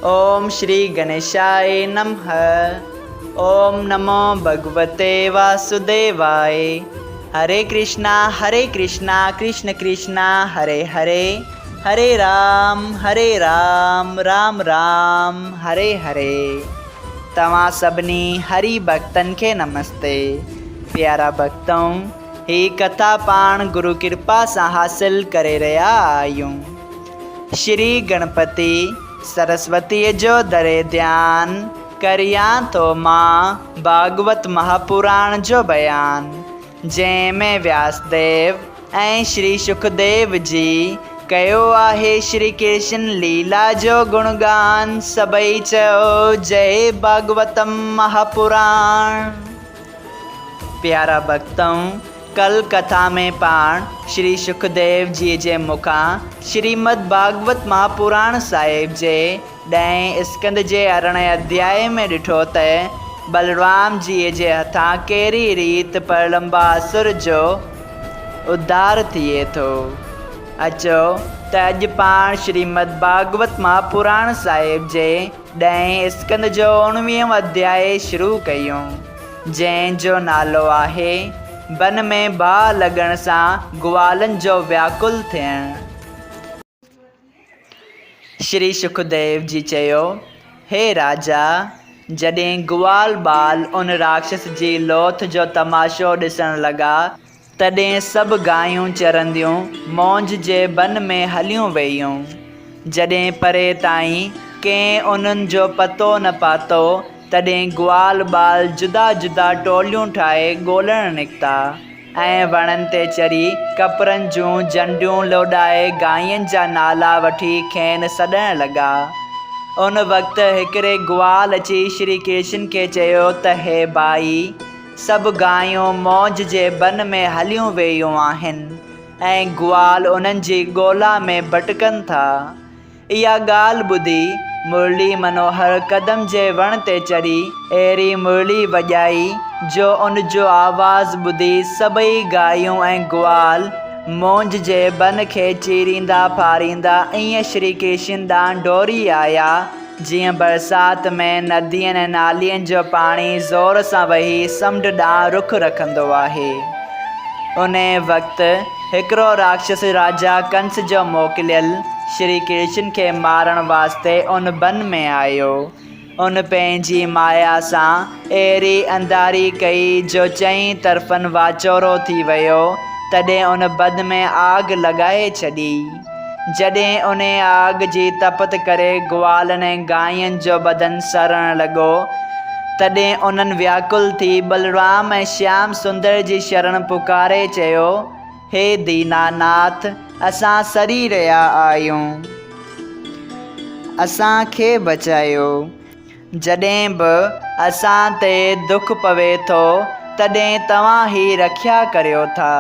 اوم شري گڻيشاء نمه اوم نمو ڀڳوتي واسوديواء هري ڪرشنا هري ڪرشنا ڪرشن ڪرشنا هري هري هري رام هري رام رام رام هري هري توهان سڀني هري ڀڳتن کي نمستي پيارا ڀڳتؤ هي ڪٿا پاڻ گرو ڪرپا سان حاصل ڪري رهيا آهيون. شري گڻپتي سرسوتيء جو دري ڌيان ڪريان ٿو مان ڀاڳوت مهاپراڻ جو بيان، جنهن ۾ وياسديو ۽ شري شڪديو جي ڪيو آهي شري ڪرشن ليلا جو گڻگان، سڀئي چئو جئي ڀاڳوتم مهاپراڻ. پيارا ڀڳتؤ! ڪل ڪٿا ۾ پاڻ شري شڪديو جيء جي مکان شريمد ڀاڳوت مهاپراڻ صاحب جي ڏهين اسڪنڌ جي ارڙهين اڌيائي ۾ ڏٺو ته بلرام جيء جي هٿان ڪهڙي ريت پرلمباسر جو اڌار ٿئي ٿو. اچو ته اڄ پاڻ شريمد ڀاڳوت مهاپراڻ صاحب جي ڏهين اسڪنڌ جو اوڻويهون اڌيائي شروع ڪيون، جنهن جو نالو آهي، بن ۾ باهه لڳڻ سان گوالن جو وياڪل ٿيڻ. شري شڪديو جي چيو، هي راجا! جڏهن گوال ٻال ان راڪشس جي لوٿ جو تماشو ڏسڻ لڳا، تڏهن سڀ گايون چرنديون مونجهه جي بن ۾ هليون ويون. جڏهن پري تائين ڪنهن انهن جو پتو نه پاتو، تڏهن گوال ٻال جدا جدا ٽوليون ٺاهي ڳولڻ نڪتا ۽ وڻن تي چڙهي ڪپرن جون جنڊيون لوڏائي گاين جا نالا وٺي کين سڏڻ لڳا. ان وقت هڪڙي گوال اچي شري ڪرشن کي چيو ته هي ڀائي! سڀ گايون موج جي بن ۾ هليون ويون آهن ۽ گوال انهن جي ڳولا ۾ ڀٽڪن ٿا. اها ڳالهه ٻڌي مرلي منوهر قدم جي وڻ تي چڙهي اهڙي مرلي وڄائي جو ان جو آواز ٻڌي سڀئي گايون ۽ گوال مونج جي بن کي چيريندا ڦاڙيندا ائين شري ڪرشن ڏانهن ڊوڙي آيا جيئن برسات ۾ ندين ۽ نالين جو پاڻي زور سان وهي سمنڊ ڏانهن رخ رکندو آهي. انهيء وقت هڪڙو راڪشس راجا ڪنس جو موڪليل شري ڪرشن کي مارڻ واسطي ان بن ۾ آيو. ان پنهنجي مايا سان اهڙي انڌاري ڪئي جو چئين طرفن واچوڙو ٿي ويو، تڏهن ان بن ۾ آگ لڳائي ڇڏي. جڏهن انهيء آگ جي تپت ڪري گوالن ۽ گائين جو بدن سڙڻ لڳو، تڏهن انهن وياڪل ٿي ٻلرام ۽ شيام سندر جي شرڻ پڪاري چيو، هي ديناناٿ! اسان سڙي رهيا آهيون. اسان کي بچايو. جڏهن به اسان تي دک پوي ٿو، تڏهن توهان ئي رکيا ڪريو ٿا.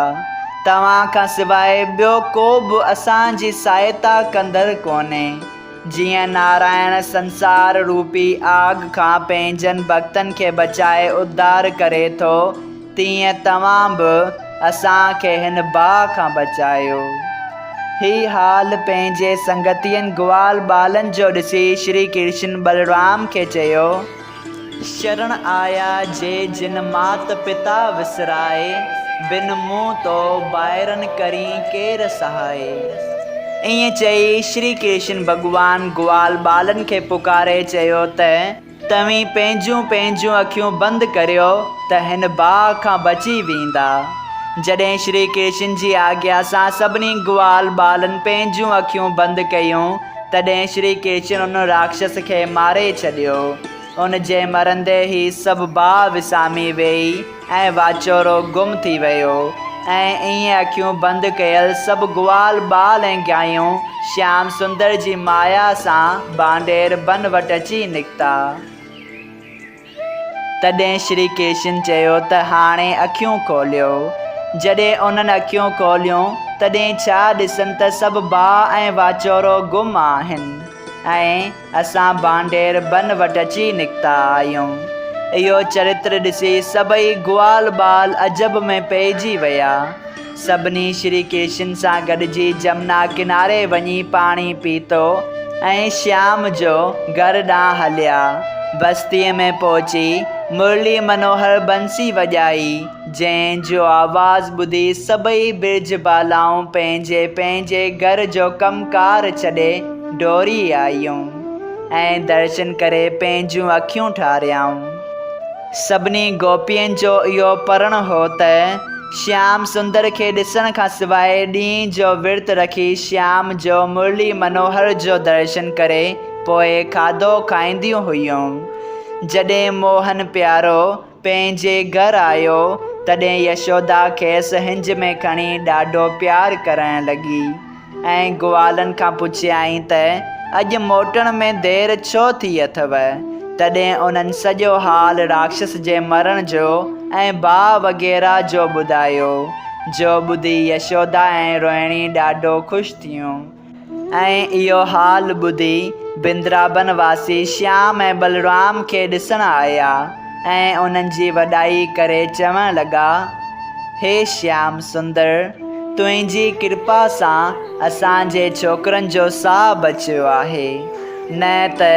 توهان کان سواء ٻيو ڪو به اسان جي سهائتا ڪندڙ ڪونهي. جيئن نارائڻ سنسار روپي آگ کان پنهنجن ڀڳتن کي بچائي اڌار ڪري ٿو، تيئن توهان به اسان کي هن باهه کان بچايو. هي حال پنهنجي سنگتين گوال ٻالن جو ڏسي شري ڪرشن ٻلرام کي چيو. شرڻ آيا جي جن مات پتا وسرائي، بن مون تو ڀائرن ڪرين ڪير سهائي. ائين چئي شري ڪرشن ڀڳوان گوال ٻالن کي پڪاري چيو ته. توهين پنهنجون پنهنجون اکيون بند ڪريو ته هن باهه کان بچي ويندا. جڏهن شري ڪرشن جي آگيا سان سڀني گوال ٻالن پنهنجون اکيون بند ڪيون، تڏهن شري ڪرشن ان راڪشس کي ماري ڇڏيو. ان جي مرندي ئي سڀ باهه وسامي ويئي ۽ واچوڙو گم ٿي ويو ۽ ائين اکيون بند ڪيل سڀ گوال ٻال ۽ گايون شيام سندر جي مايا سان ڀانڊير بن وٽ اچي نڪتا. تڏهن شري ڪرشن چيو ته هاڻي اکيون کوليو. جڏهن انهن اکيون کوليون تڏهن ڇا ڏسن ته سڀ باهه ۽ واچوڙو گم آهن ۽. اسان ڀانڊير بن وٽ اچي نڪتا آهيون. اهو چرتر ڏسي سڀئي گوال ٻال عجب ۾ پئجي ويا. سڀني شري ڪرشن سان گڏجي جمنا ڪناري وڃي پاڻي پيتو. ۽ شيام جو گهر ڏانهن هليا. بستيء ۾ پهچي مرلي منوهر بنسي وڄائي، جنهن جو آواز ٻڌي سڀئي برج بالائون پنهنجي پنهنجي گهر جو ڪم ڪار ڇڏي ڊوڙي آيون ۽ درشن ڪري پنهنجون اکيون ٺاريائون. سڀني گوپين جو اهو پرڻ هو ته شيام سندر کي ڏسڻ کان سواء ڏينهن جو ورت رکي شيام جو مرلي منوهر جو درشن ڪري پوء کاڌو کائينديون هيون. جڏهن موهن پيارو پنهنجي گهر آيو، تڏهن يشودا کيس هنج ۾ کڻي ڏاڍو پيار ڪرڻ لڳي ۽ گوالن کان پڇيائين ته اڄ موٽڻ ۾ دير ڇو ٿي اٿو؟ تڏهن انهن سڄو حال راڪشس جي مرڻ جو ۽ باهه وغيره جو ٻڌايو، جو ٻڌي يشودا ۽ روهڻي ڏاڍو خوش ٿيون. ۽ اهو حال ٻڌي بندرابن واسي شيام ۽ بلرام کي ڏسڻ آيا ۽ انهن جي وڏائي ڪري چوڻ لڳا، هي شيام سندر! تنهنجي ڪرپا سان اسان جي ڇوڪرن جو ساهه بچيو آهي، نه ته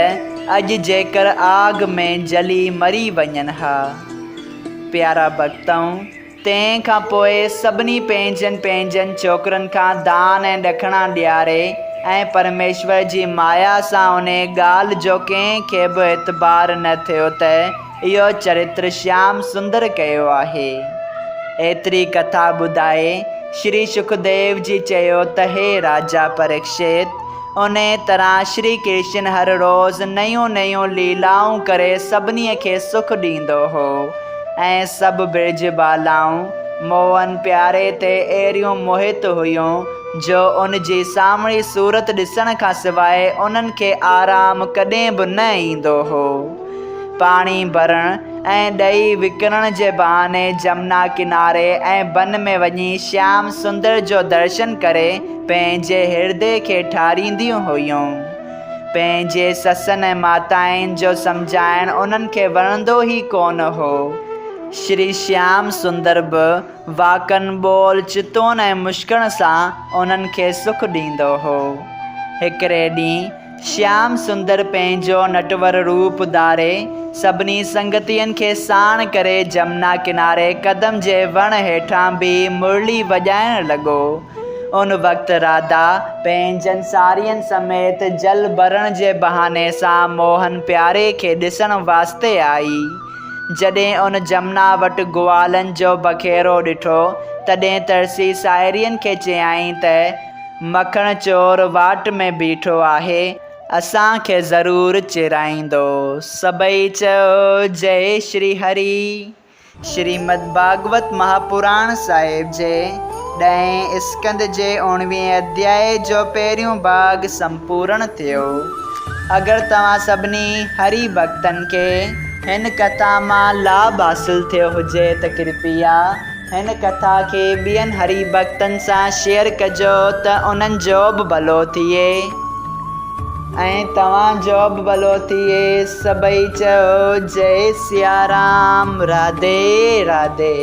اڄ جيڪر آگ ۾ جلي مري وڃن ها. پيارا ڀڳتؤ! تنهن کان پوء سڀني پنهنجن پنهنجن ڇوڪرن کان دان ۽ ڏکڻا ڏياري ۽ پرميشور جي مايا سان انهيء ڳالهه جو ڪنهن کي به اعتبار نه ٿيو ته اهو چرتر شيام سندر ڪيو آهي. ايتري ڪٿا ٻڌائي شري شڪديو جي چيو ته هي راجا پريڪشت! انهيء طرح شري ڪرشن هر روز نيون نيون ليلائون ڪري سڀني کي سک ڏيندو هو. ۽ سڀ برج بالائون موهن پياري تي اهڙيون موهت هيون جو ان جي سانوڻي صورت ڏسڻ کان سواء انهن کي آرام ڪڏهن به نه ايندو هو. پاڻي ڀرڻ ۽ ڏهي وڪڻڻ جي بهاني جمنا ڪناري ۽ بن ۾ وڃي شيام سندر جو درشن ڪري پنهنجي هردي کي ٺارينديون هيون. پنهنجي سسن ۽ ماتائن جو سمجهائڻ انهن کي وڻندو ئي ڪونه هو. شري شيام سندر به واڪن، ٻول، چتون ۽ مشڪڻ سان انهن کي سک ڏيندو هو. هڪڙي ڏينهن شيام سندر پنهنجو نٽور روپ ڌاري سڀني سنگتين کي ساڻ ڪري جمنا ڪناري قدم جي وڻ هيٺان بيهي مرلي وڄائڻ لڳو. ان وقت راڌا پنهنجن سارين سميت جل ڀرڻ جي بهاني سان موهن پياري کي ڏسڻ واسطي آئي. جڏهن ان جمنا وٽ گوالن جو بکيرو ڏٺو، تڏهن ترسي ساهيڙين کي چيائين ته، مکڻ چور واٽ ۾ بيٺو آهي، اسان کي ضرور چيرائيندو. سڀئي چيو، جئي شري هري. شريمد ڀاڳوت مهاپراڻ صاحب جي ڏهين اسڪنڌ جي اوڻويهين اڌيائي جو پهريون ڀاڳ سمپورڻ ٿيو. اگر توهان سڀني هري ڀڳتن کي هن ڪٿا مان لاڀ حاصل ٿيو هجي ته ڪرپيا هن ڪٿا کي ٻين هري ڀڳتن سان شيئر ڪجو ته انهن جو به ڀلو ٿئي. ۽ توهان جو به ڀلو ٿئي. سڀئي چئو جئي سيارام راڌي راڌي.